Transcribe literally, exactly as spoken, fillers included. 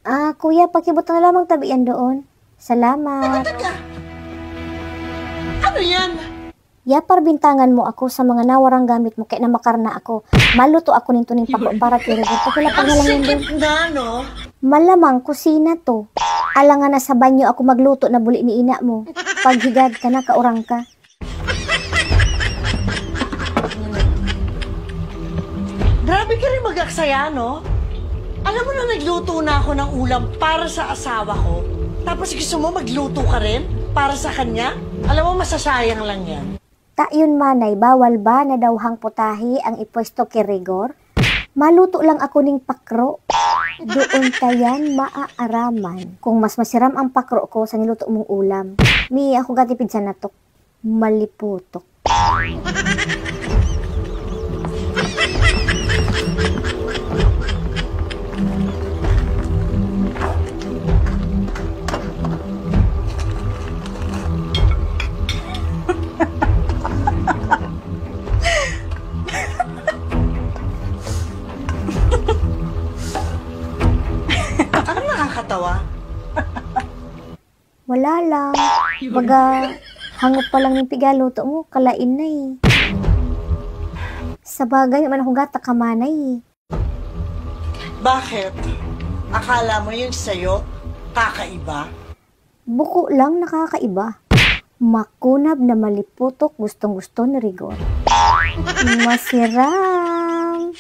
Ah, kuya, pakibutang na lamang tabi yan doon. Salamat. Teka! Ano yan? Ya, parbintangan mo ako sa mga nawarang gamit mo kaya namakar na ako. Maluto ako nin tuning pako para kay Rigor. Pakilapag na lang yan doon. Sipit na, no? Malamang kusina to. Alangan na sa banyo ako magluto na buli ni ina mo. Paghigad ka na, kaurang ka. Grabe ka rin mag-aksaya, no? Alam mo na nagluto na ako ng ulam para sa asawa ko. Tapos gusto mo magluto ka rin para sa kanya? Alam mo, masasayang lang yan. Ta yun, manay, bawal ba na daw hang putahe ang ipwesto ki Rigor? Maluto lang ako ning pakro. Doon ta yan maaaraman. Kung mas masiram ang pakro ko sa niluto mong ulam. Mi, ako gatipid sa natok. Maliputok. Ano nakakatawa? Wala lang. Baga, hangop pa lang yung pigaluto mo, kalain na eh. Sa bagay, may man akong gata kamanay eh. Bakit? Akala mo yun sa'yo? Kakaiba? Buko lang nakakaiba. Makunab na maliputok, gustong-gusto ni Rigor. Masiram.